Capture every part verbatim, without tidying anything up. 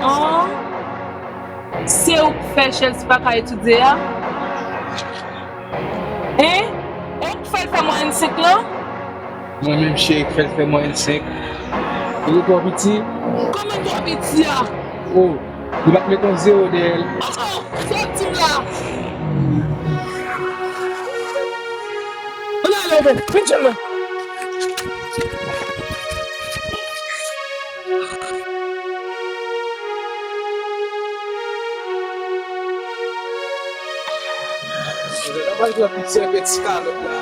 An, se ou k fè Chelsea pa ka etidye a? Hein? E ou k fè l fè mwayèn senk lan? Mwen menm cheri k fè l fè mwayèn senk. Li twò piti. Kòman twò piti a? Oh, li pa t met yon zewo dèyè l. Atò, sa w di m la? Ann ale, Oben, vin jwenn mwen. Mwen pral pran piti enpe ti kalòt la.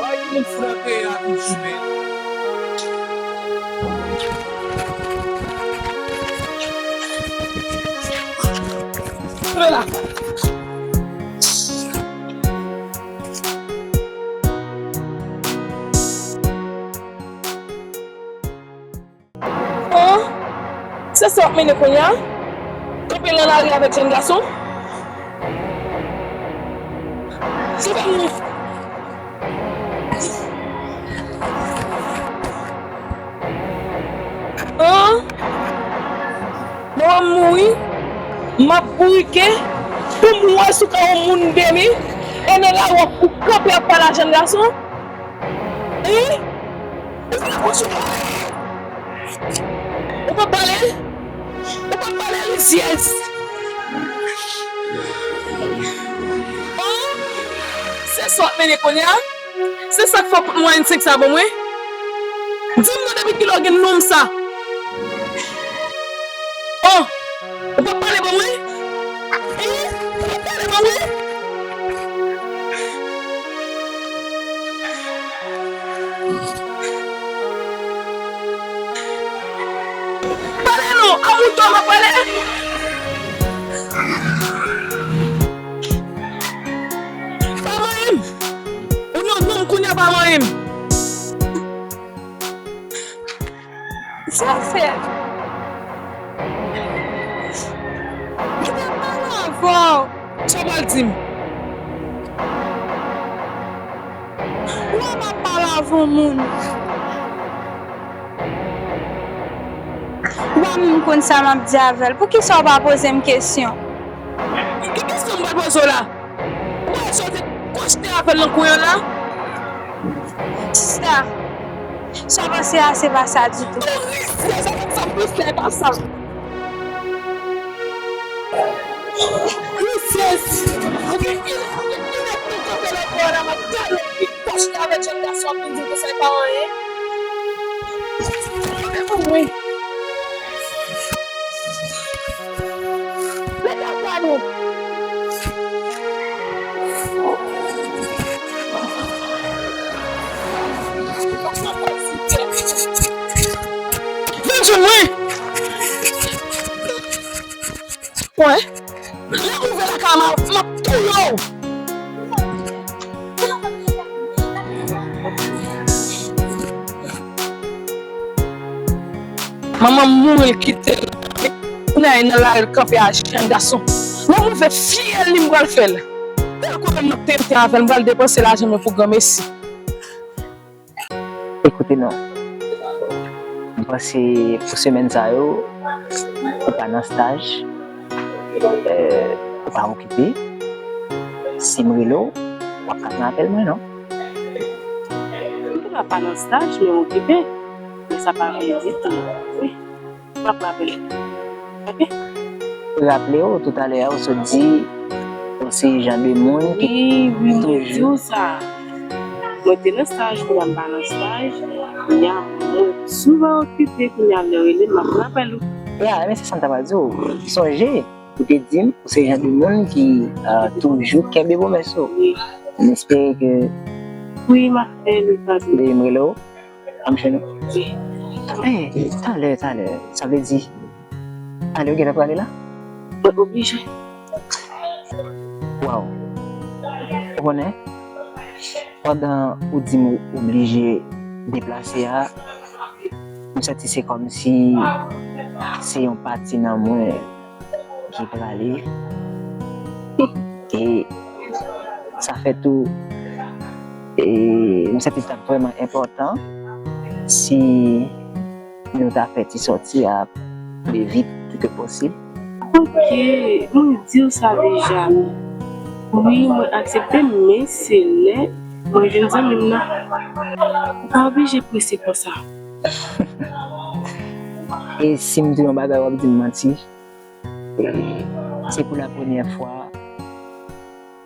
Ay, ki moun fou nan peyi a toujou, men. Kenbe la. Oh, se sa w ap mennen kounye a? Kanpe nan lari avèk jèn gason? Se pa mwen. An? Bon, m mouri, m ap bourike, pou m wè si w ka yon moun de mi, e nan lari w ap kanpe ap pale a jèn gason? Hein? Ou pa konn sou pale? Ou pa pale? Ou pa pale, Lucius? Oh, se sa w ap mennen kounye a? Se sa k fè w pot mwayèn senk sa ban mwen? Di m non, depi kilè w gen nonm sa? Oh, ou p ap pale ban mwen? Hein? Ou p ap pale ban mwen? Pale non, a mouton w ap pale? Pa manyen m. Ou nan nonm kounye a, pa manyen m. Sa fè. Mwen te pale avè w. Sa w pral di m? Wè m ap pale avè yon moun. Wè menm konn sa m ap di avè l. Poukisa w pa poze m kesyon? Ki kesyon m pral poze w la? Ou wè sa w te kwoste avè l nan kwen an la? Sista, sa w panse a, se pa sa ditou. Ou rizyèz avèk sa m panse a, e pa sa. Rizyèz! Ou gen kilè, ou gen kilè pou kanpe lòtbò a la, m ap gade w ki kwoste avèk jèn gason ap vin di w konsa e pa anyen. Mwen. Mete w pa nou. Vin jwenn mwen. Wè. Lè m ouvè lakay mwen, m ap touye w. Manman m mouri, l kite l. Kounye a, nan lari, l kanpe a jèn gason. Wè move fyèl li m pral fè l. Tèl kote m ap tenten avè l, m pral depanse lajan mwen pou granmesi. Ekoute non. M panse pou semèn sa yo, ou pa nan staj, euh, ou pa okipe. Si m rele w, w ap ka pran apèl mwen, non? M te ka pa nan staj, men m okipe. Men sa pa vle di tou. Wi. M ap rapele. Oke? Raple w, toutalè a, ou sot di, ou se jan de moun ki... Wi, wi, m te di w sa. Mwen te nan staj, kounye a m pa nan staj. Kounye a, mwen souvan okipe, kounye a lè w rele m, m ap rapele w. Ya, men se sa m ta pral di w. Sonje, ou te di m, ou se jan de moun ki, euh, toujou kenbe pwomès ou. Wi. M espere ke... Wi, m ap fè l, ou pa di. M rele w. Ann jwenn nou. Eh, talè, talè. Sa vle di, talè ou gentan prale la? Mwen oblije. Waw. Ou konnen, pandan ou di m ou oblije deplase a, m santi se kòmsi se yon pati nan mwen ki prale. E sa fè tou, e m santi sa vrèman enpòtan si nou ta fè ti sòti a pi vit ke posib. Ok, mwen di w sa deja. Wi, mwen aksepte, men se lè mwen jwenn zanmi m nan. Ou pa oblije prese konsa. E si m di w yon bagay, w ap di m manti? E se pou la premyè fwa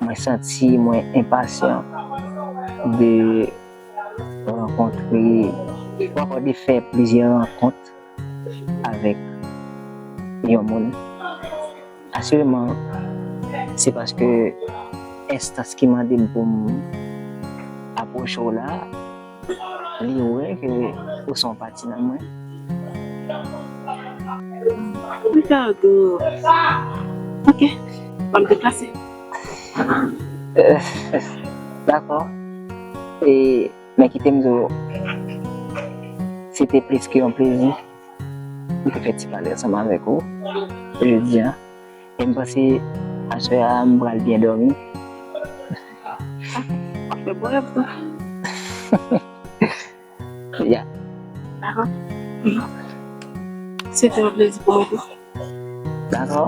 mwen santi mwen enpasyan de rankontre, ou ankò de fè plizyè rankont avèk yon moun. Asireman, se paske enstans ki mande m pou m apwoche w la, li wè ke ou se yon pati nan mwen. Ricardo. Ok, ban m deplase. Dakò. E, men kite m di w, se te plis ke yon plezi pou m te fè ti pale ansanm avèk ou jodi a. E m panse aswè a m pral byen dòmi. W ap fè bon rèv tou. Ya. Dakò. Se te yon plezi pou mwen tou. Dakò.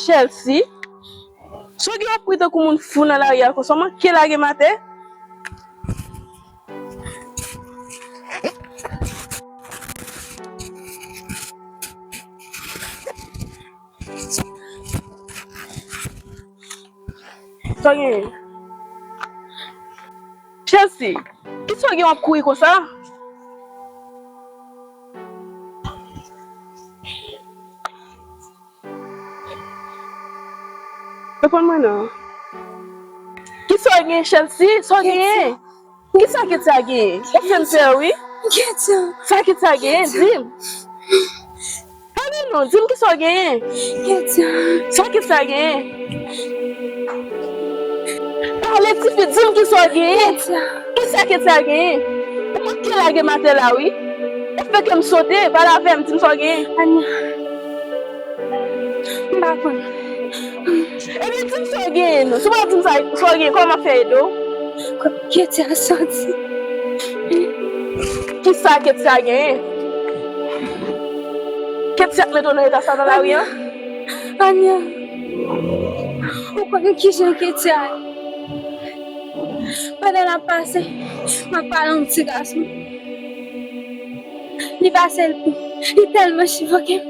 Chelsea, sa w gen w ap kouri tankou moun fou nan lari a konsa, w manke lage m atè. Sa w genyen? Chelsea, kisa w gen w ap kouri konsa? Reponn mwen non. Kisa w gen, Chelsea? Sa w genyen? Kisa Ketia genyen? W ap fè m pè wi. Ketia. Sa Ketia genyen? Di m. Pale non, di m kisa w genyen. Ketia. Sa Ketia genyen? Pale tifi, di m kisa w genyen. Ketia. Kisa Ketia genyen? Ou manke lage m atè la wi. Ou fè kè m sote, pale avè m, di m sa w genyen. Anya. M pa konn. Ebyen, di m sa w genyen non. Si w pa di m sa, sa w genyen, kòman m ap fè ede w? Kote Ketia soti? Kisa Ketia genyen? Ketia k mete w nan eta sa nan lari an? Anya, ou konnen kijan Ketia ye? Pandan n ap pase, m ap pale yon ti gason. Li pase l pou, li tèlman chivoke m.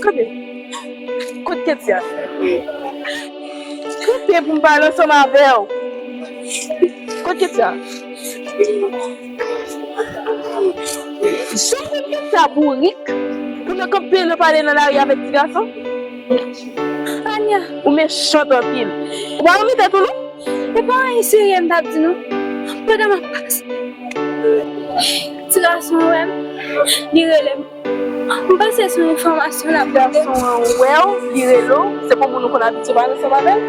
Kote? Kot Ketia? Kote pou m pale ansanm avè w? Kot Ketia? Jan w konn Ketia bourik pou nan kanpe nan pale nan lari avèk ti gason? Anya. Ou mechant anpil. Ou pa renmen tèt ou non? E pa anyen serye m t ap di non. Pandan m ap pase, ti gason an wè m, li rele m. M panse se yon enfòmasyon l ap mande m. Gason an wè w, li rele w, se pou moun ou konn abitye pale ansanm avè l?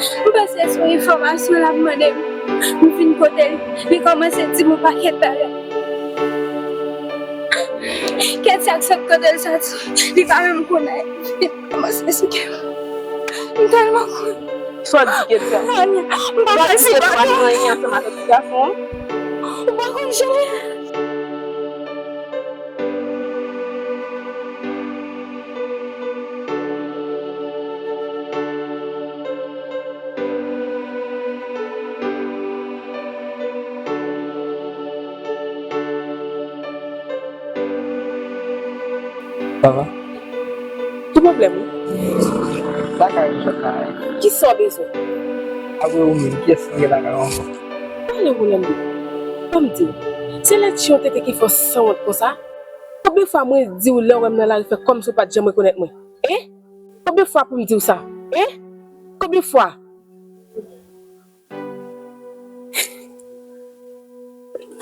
M panse se yon enfòmasyon l ap mande m. M vin kote li, li kòmanse di m yon pakèt bagay. Kèt sa k sot kote l soti, li pa menm konnen. Li kòmanse sike m. M tèlman kouri. Sa w di Ketia? Anya, m pa fè se bagay. Ou pa di Ketia pa di anyen ansanm avèk ti gason an? Ou pa konn jan l ye? Sa va? Ki pwoblèm ou? Lakay ou, lakay. Kisa w bezwen? Apre ou menm, kiyès ki gen lakay ou ankò? Pale, Rolando. Ban m di w, se lè tchyon tete ki fè w sanwont konsa? Konbyen fwa mwen di w lè w wè m nan lari fè kòmsi w pa t janm rekonèt mwen? Hein? Konbyen fwa pou m di w sa? Hein? Konbyen fwa?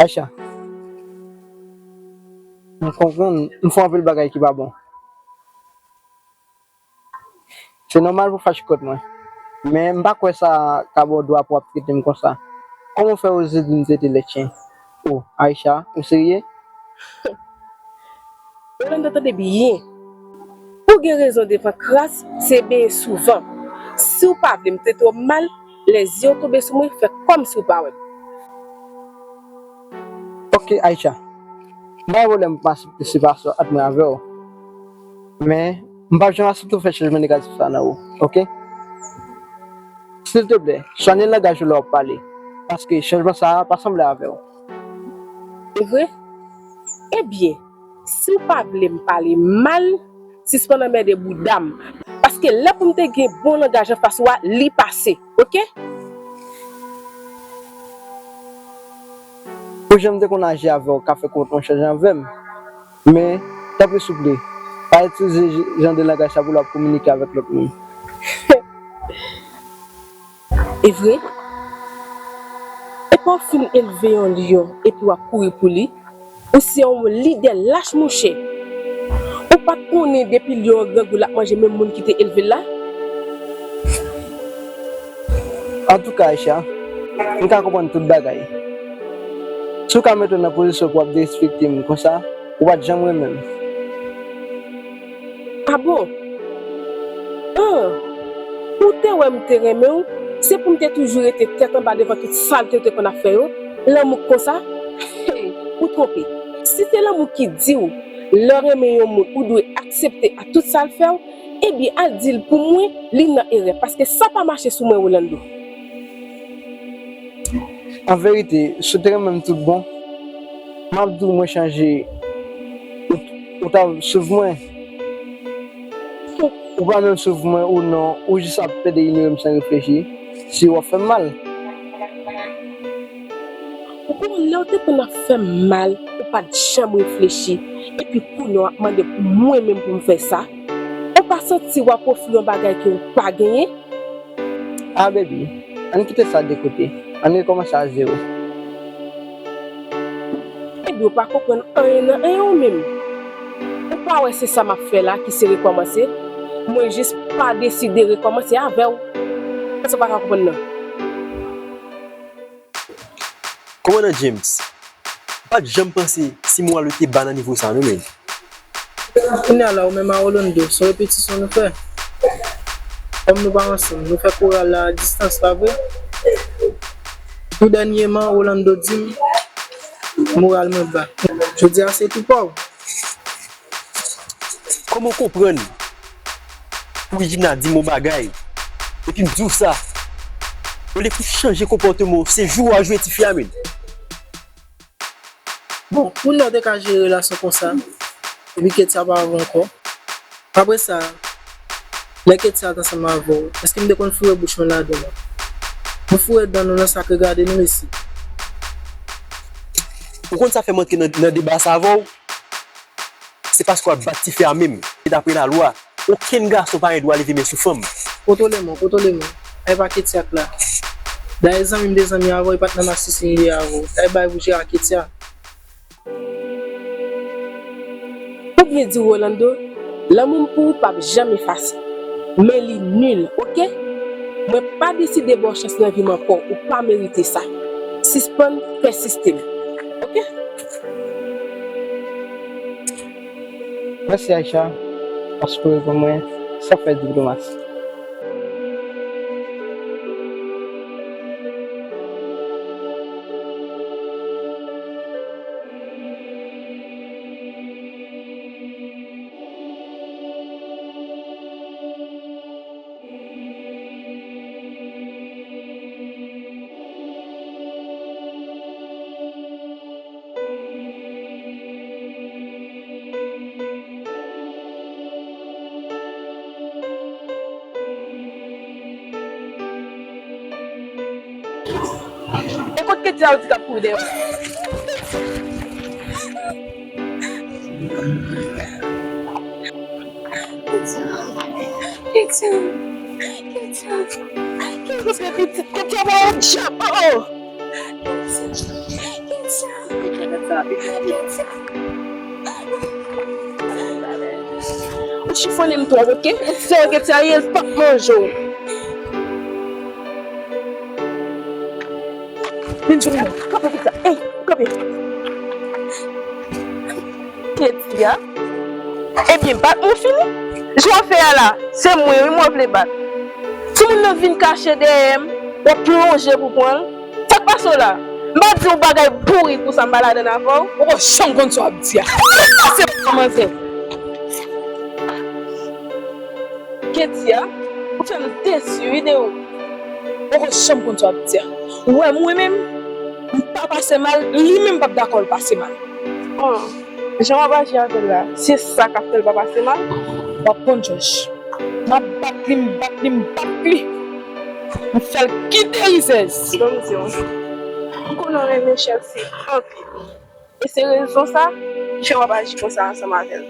Aïcha, m konprann, m fè anpil bagay ki pa bon. Se nòmal pou fache kont mwen. Men m pa kwè sa ka ba w dwa pou w ap trete m konsa. Kòman w fè oze di m trete lèt chen? O, Aïcha, ou serye? Rolando, tande byen. Pou gen rezon devan kras, se benyen souvan. Si w pa vle m trete w mal, lè zye w tonbe sou mwen, fè kòmsi w pa wè m. Ok, Aïcha. M pa gen pwoblèm pou m aksepte separasyon ant mwen avè w. Men, m p ap janm aksepte w fè chanjman negatif sa nan ou, ok? Silteplè, swanye langaj ou lè w ap pale, paske chanjman sa a pa sanble avè w. E vre? Ebyen, si w pa vle m pale mal, sispann anmède bouda m. Paske lè pou m te gen bon langaj anfas ou a, li pase, ok? Pou jan m te konn aji avè w ka fè kont mwen chanje avè m. Men, tanpri souple, pa itilize j-, jan de langaj sa pou l ap kominike avèk lòt moun. E vre? Epa w fin elve yon lyon epi w ap kouri pou li? Ou se yon lidè lach, monchè. Ou pa t konnen depi lyon an grangou l ap manje menm moun ki te elve l la? Antouka, Aïcha, m ka konprann tout bagay. Si w ka mete w nan pozisyon pou w ap derespekte m konsa, ou pa t janm renmen m. A bon? An, ou te wè m te renmen w, se pou m te toujou rete tèt anba devan tout salte w te konn ap fè yo? Lanmou konsa? Hey, ou twonpe. Si se lanmou ki di w, lè w renmen yon moun, ou dwe aksepte a tout sa l fè w, ebyen, al di l pou mwen, li nan erè, paske sa pa mache sou mwen, Rolando. An verite, si w te renmen m tout bon, m ap di w mwen chanje, ou, ou t ap swiv mwen. Ou pa menm swiv mwen ou non, ou jis ap plede inyore m san reflechi, si w ap fè m mal. Bon, lè w te konn ap fè m mal, ou pa t janm reflechi, epi kounye a w ap mande pou mwen menm pou m fè sa? Ou pa santi w ap ofri yon bagay ke w pa genyen? Ah baby, ann kite sa de kote. Ann rekòmanse a zewo. Ebyen, ou pa konprann anyen nan anyen ou menm. Ou pa wè se sa m ap fè la ki se rekòmanse? Mwen jis pa deside rekòmanse avè w. Sa w pa ka konprann nan. Kòmandan James, m pa t janm panse si moral ou te ba nan nivo sa non, men. Kounye a la, ou menm a Rolando, se yon repetisyon nou fè. Kòm nou pa ansanm, nou fè koral la a distans, pa vre? Tou dènyèman, Rolando di m moral mwen ba. Jodi a, se tou pa w. Kòman w konprann pou Regina di m yon bagay, epi m di w sa, olye pou w chanje konpòteman w, se jwe w al jwe tifi a, men. Bon, moun nan te ka jere relasyon konsa, epi Ketia pa avè w ankò. Apre sa, lè Ketia t ansanm avè w, èske m te konn foure bouch mwen ladan l? Nou foure dan nou nan sa k regade nou, mesye. Ou konn sa fè m antre nan, nan deba sa avè w? Se paske w ap bat tifi a menm. E dapre lalwa, okenn gason pa gen dwa leve men sou fanm. Kontwole mwen, kontwole mwen. Ay pa Ketia k la. Dayè zanmi m te zanmi avè w, e pa t nan masisi m li ye avè w. Ay bay pou jere a Ketia. Ou byen di w, Rolando, lanmou m pou ou p ap janm efase. Men li nil, oke? Mwen pa deside ba w chans nan vi m ankò, ou pa merite sa. Sispann pèsiste m, oke? Mèsi, Aïcha, paske w reponn mwen san fè diplomasi. E kot Ketya ou di k ap kouri dèyè w? Ketya, Ketya, Ketya, Ketya, Ketya, Ketya, Ketya, Ketya, Ketya, Ketya, Ketya, Ketya. Ou chifonnen m twòp, oke? Ou sere Ketya ye, l p ap manje w. Vin sou mwen. Kanpe Ketya. Ey, kanpe. Ketya. Ebyen, bat mwen fini. Jan w fè a la, se mwen wi mwen vle bat. Timoun nan vin kache dèyè m, w ap plonje pou pran l. Sa k pase w la? M pa di w bagay bourik pou sa m pa ladann avè w? Ou poko janm konn sa w ap di a. Sa k pase w la, manzè? Ketya, ou fè m desi wi de ou. Ou poko janm konn sa w ap di a. Ou wè mwen menm, m pa pase mal, li menm p ap dakò l pase mal. Oh, jan w ap aji avè l la, se sa k ap fè l pa pase mal? W ap konn Jòj. M ap bat li, m bat li, m bat li. M fè l kite rizèz. Bon, m di w, m konnen w renmen Chelsea anpil. E se rezon sa ki fè w ap aji konsa ansanm avè l.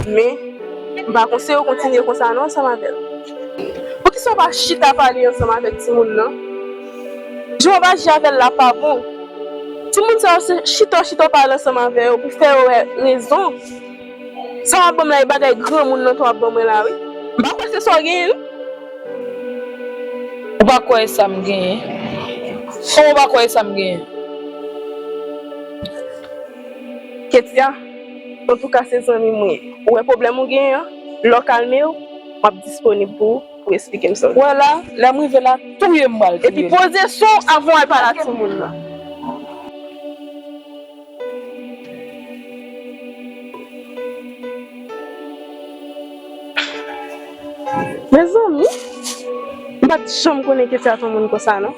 Men, m pa konseye w kontinye konsa non ansanm avè l. Poukisa w pa chita pale ansanm avèk timoun nan? Jan w ap aji avè l la pa bon. Timoun sa yo se chita w chita w pale ansanm avè yo pou fè yo wè rezon. Sa w ap ban m la e bagay granmoun nan tou w ap ban mwen la wi. M pa kwè se sa w genyen non. Ou pa kwè e sa m genyen? Kòman ou pa kwè e sa m genyen? Ketya, antouka se zanmi m ou ye. Ou wè pwoblèm ou genyen an, lè w kalme w, m ap disponib pou ou, pou w esplike m sa w di. Wè la, lè m rive la, touye m pral touye. Epi poze son w avan w al pale a timoun nan. Mezanmi, m pa t janm konnen Ketya t yon moun konsa non.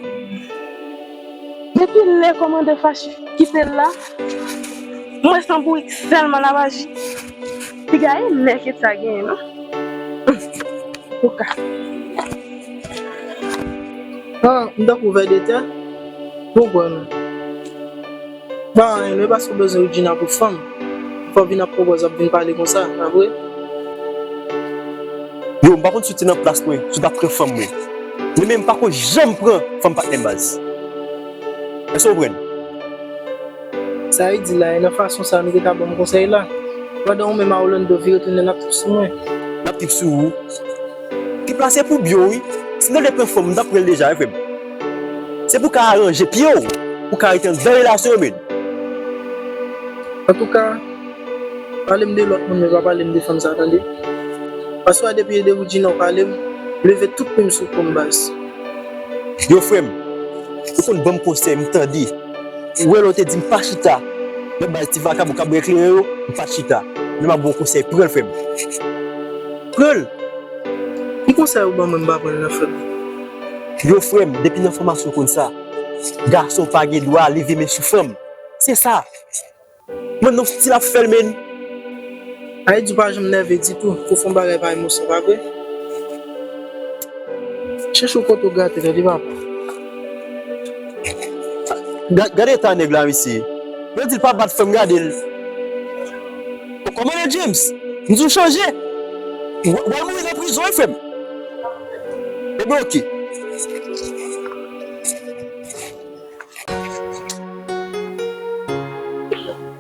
Depi lè kòmandè Fachi kite l la, m wè se yon bourik sèlman l ap aji. Piga e nè Ketya genyen non. Antouka. Ah, m tankou vè de tè. Bon, bon. Pa anyen non, e paske w bezwen Regina pou fanm. Fò w vin ap pwopòz ap vin pale konsa, pa vre? Yo, m pa konn si w te nan plas mwen, si w t ap pran fanm mwen. Men, men m pa ko janm pran fanm patnè m baz. Èske w konprann? Sa e di la, e nan fason sa nou te ka ban m konsèy la. Pandan ou menm a Orlando vire tounen n ap trip sou mwen. N ap trip sou ou? Trip la se pou byen w wi. Si m te vle pran fanm, m t ap pran l deja wi, frè m. Se pou w ka aranje pye w, pou w ka rete anndan relasyon yo, men. Antouka, pale m de lòt moun, men pa pale m de fanm sa, tande. Paske w wè depi e de Regina w pale m, leve tout plim sou kou m baz. Yo, frè m, ou konn ban m konsèy, m tande. Ou wè lè w te di m pa chita. Lè baz ti vakabon k ap bwè kleren yo, m pa t chita. Men m ap ba w konsèy, pran l, frè m. Pran l! Ki konsèy ou ban mwen m pa pran l nan, frè m? Yo, frè m, depi nan fòmasyon w konn sa. Gason pa gen dwa leve men sou fanm. Se sa. Mwen non stil ap fè l, men. Ayiti pa janm nève ditou. Pou fè yon bagay pa emosyon, pa vre? Chèche yon kote w grate, tande papa. Ga-, gade eta nèg la, mesye. Yo di l pa bat fanm, gade l. Kòmandè James, m di w chanje. W, w al mouri nan prizon, wi, frè m. Ebyen, oke.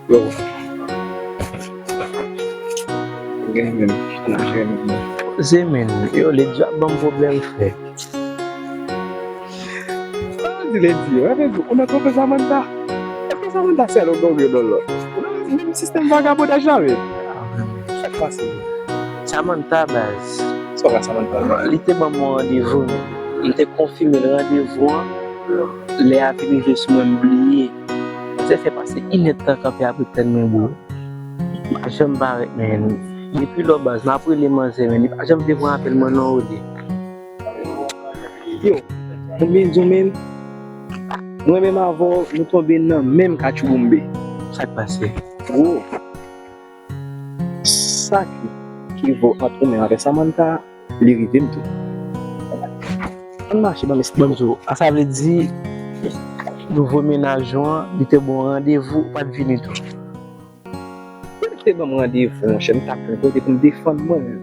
Yo. Gen menm, nan jere menm. Poze menm, yo, Lady ap ban m pwoblèm, frè. Sa vle di, Lady, sa vle di, ou nan twonpe Samantha? Èske Samantha sèl ou donge nan lòt? Ou nan menm sistèm vagabondaj la, men. Sa k pase? Samantha, baz. Sa w ka Samantha? Li te ban m yon randevou, men. M te konfime l randevou an. Lè a vin rive sou mwen, m bliye. Manzè fè pase inèdtan kanpe ap ret tann mwen, bro. Li pa janm parèt, men. Depi lò baz, m ap rele manzè, men li pa janm vle pran apèl mwen non, Rodé. Yo, mwen vin di w, men, mwen menm avè w, nou tonbe nan menm katchouboumbe. Sa k pase? Bro, sa ki, ki vo ant ou menm avè Samantha, li rive m tou. Ann mache, ban m esplike. Ban m di w, a sa vle di, Nouvo mennaj ou an, li te ba w randevou, ou pa t vini tou. Lè li te ban m randevou, monchè, m t ap jwenn kote pou m defann mwen menm.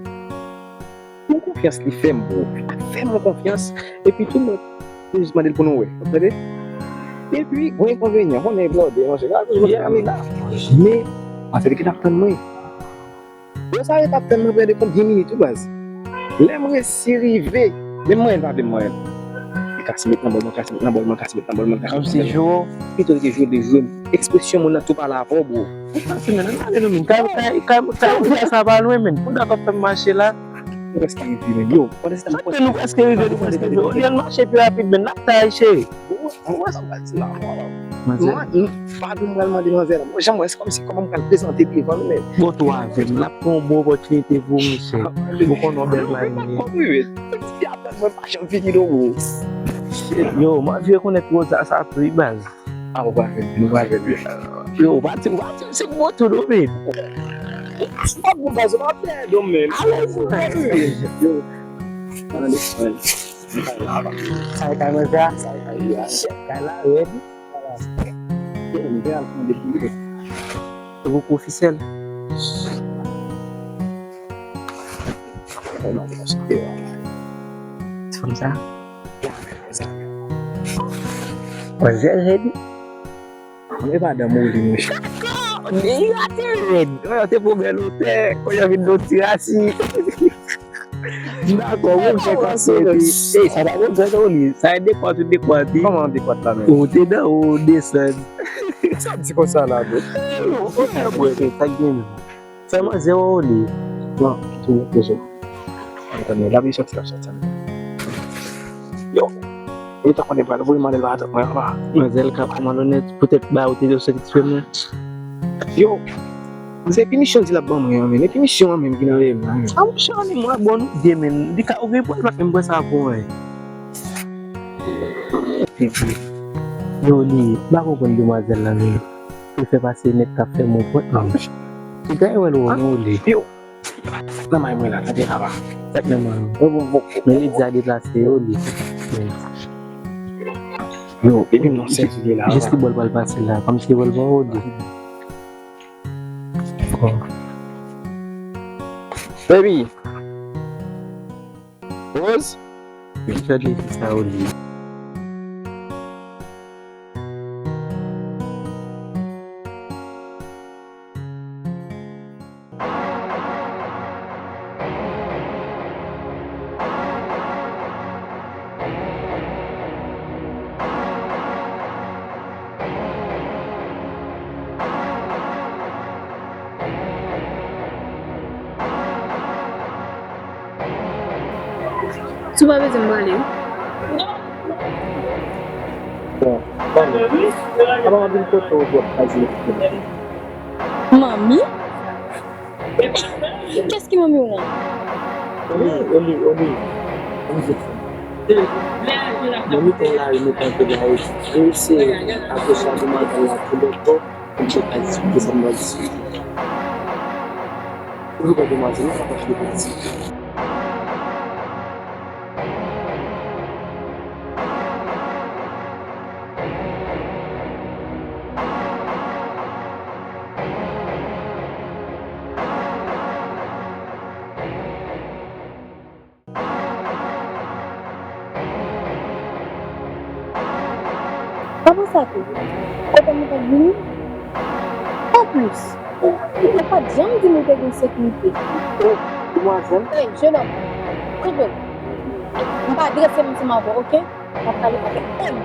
Yon konfyans li fè m, bro. Li pa fè m yon konfyans. Epi tou, mwen te jis mande l pou nou wè. Ou tande? Epi, gwo enkonvenyan, konnen blòdè, monchè. Gade, monchè, kamera. Men, afè li ki t ap tann mwen. Yo sa yo t ap tann mwen pandan konbyen minit wi baz. Lè m resi rive, menm manyen l pa vle m manyen l. Li kase met nan bòl mwen, kase met nan bòl mwen, kase met nan bòl mwen, kase met nan bòl mwen. Kòmsi jwe w. Pito li te jwe, li te jwe. Ekspresyon moun nan tou pale avè w, bro. Ou pase, men, nan ale nou, men. Kay, kay, kay, kay, kay, kay, sa pa lwen, men. Poukisa w fè m mache la? Nou prèske rive, men. Yo, pandan se tan, nou prèske rive, nou prèske rive. Olye n mache pi rapid, men, n ap tay, cheri. Bon, mwen wè sa m pral di la, mwen. Manzè. Mwen, m, padon m pral mande manzè la. Mwen, jan m wè, se kòmsi kòman m pral prezante devan l, men. Bon, tou avè m, l ap pran yon bon opòtinite pou ou, monchè. Ou konnen yon bèl mari m ye. Konprann, wi. Ti fi a tann mwen pa janm vini non, bro. Yo, m anvi rekonèt Rosa sa tou, wi, baz. A, ou pral fè l, ou pral fè l. Yo, ou pa di, ou pa di, se bon tou, non, men. Ou pa bon, baz, ou pa pèdi, men. Alèz, yo. Sa e kay manzè a? Sa e kay la. Kay la rèd. Yo, m te al pran de kilo. Ou poko ofisèl. Fanm sa? Manzè rèd. Mwen pa dan moli, monchè. Yo te rèd. Yo te pran bèl otè. Kounye a vin nan ti rasi. M dakò, ou fè kòmsi epi. Ey, sa pa bon, sa non, li. Sa e dekwat, ou dekwat, wi. Kòman dekwat la menm? Ou te nan, ou desann. Sa di konsa la, bro? Yo, ou fè mwen, sa gen. Fè manzè wè w li. Non, tou, tou, tou. Antann, la, li sòti, la, sòti. Yo, li ta konnen pral voye manzè pa atann mwen anba. Manzè ka pran malonèt, poutèt ba ou te sòti eksprè, men. Yo, se pinisyon di l ap ban mwen an, men. E pinisyon an menm ki nan lè m nan, men. A, monchè, anni mwen bon nou de, men. Li ka, ou gen pral pa menm pran sa pou mwen. Yo, li, m pa konprann demwazèl la, men. Pou fè pase nèg k ap fè m yon prank, men. Piga e wè l wè non li. Yo. Nan may mwen la, tande papa. Tèt nan may mwen. Men li di a deplase yo li. Yo, epi m nan sèvi li la. Jis li bò l pral pase la. Kòmsi li bò l pran yo li. Baby. Rose. Gade fi sa yo li. Si w pa bezwen m prale wi. Bon, tanmi. Apa w ap vin kote w pou w ap kraze lespri m? Manmi? Kiyès ki manmi w lan? Oli, Oli, Oli. Manmi, ton lari nou kanpe la e se apre sa demwazèl la tou lòt bò. Mwen te ka eksplike sa m pral di. Ou vle demwazèl la pa fache de pati. Apa sa tou, kote nou pa t vini? Anplis, ou pa t janm di nou te gen sekirite. O, demwazèl. Ey, jenòm, kanpe. M pa adrese m ansanm avè w, oke? M ap pale avèk M.